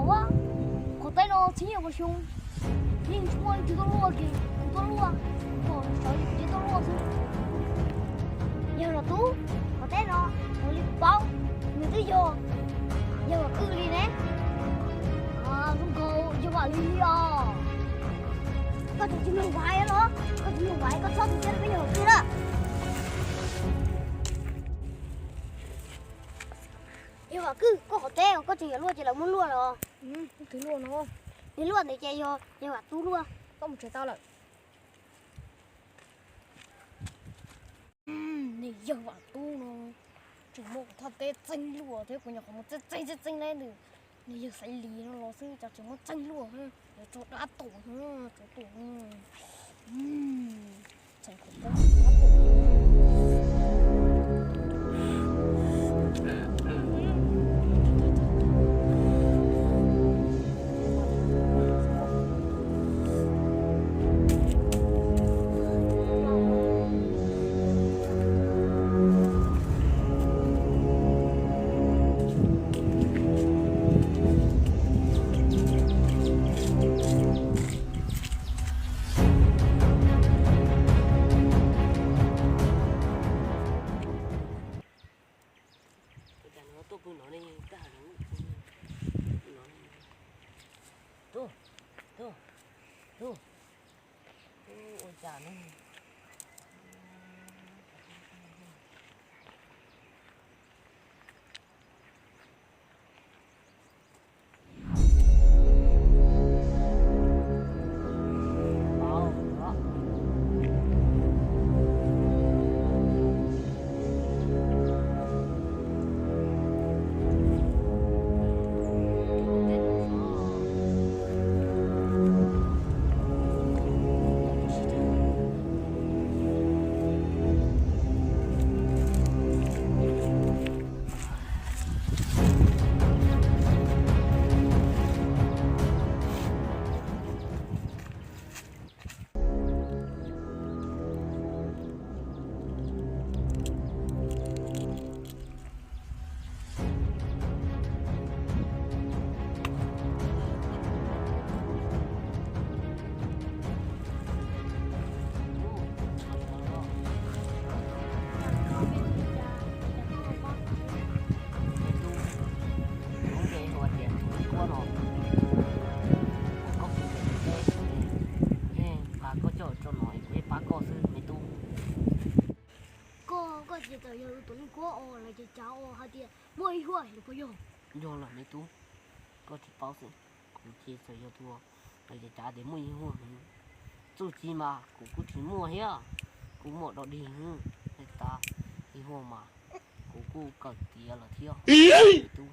Ua, qhov teb no txhiab yog ua xyoo, yeej tsis muaj leej twg tuaj luaj ces kuv tuaj luaj, kom sawv ces kuv tuaj luaj xwb. Yawg Vam Tub, qhov teb no kuv li paub, nws twb yog yawg Vam Kwj li ne. Zoo nkaus yawg Vam Lis li os. Koj tseem tsis mloog vaiv los? Koj tsis mloog vaiv koj txhob tu siab rau peb yawg Vam Kwj na. Yawg Vam Kwj, koj qhov teb koj tseem yuav luaj ces lawv muab luaj los? Twb luaj no. Nws luaj ntawd ces yog yawg Vam Tub luaj. Koj mus tsev tau lawm. Nws yawg Vam Tub no tseem muab kuv thaj teb txeeb luaj thiab, kuv nyuam qhuav mus txeeb txeeb txeeb txeeb tau nws, nws yawg Xaiv Lis no los xwb cas tseem muab txeeb luaj, yuav tso dab tom, tso tom. Ua cas no tuaj pw no ne, tab hais no, tub, tub, tub, ua cas no. Yeej pab koj coj tso no, kuv yeej pab koj xwb me tub. Koj, koj ces txawm yog tus neeg kuab os, lawv ces cav os hais tias muaj ib huaj los puas yog? Yog lawm me tub, koj tsis paub xwb. Kuv ces txawm yog tus, lawv ces cav tias muaj ib huaj. Txuj ci mas kuv kuj tsis muaj thiab, kuv muaj dog dig, hais tas ib huaj mas kuv kuj kawm tiav lawm thiab me tub.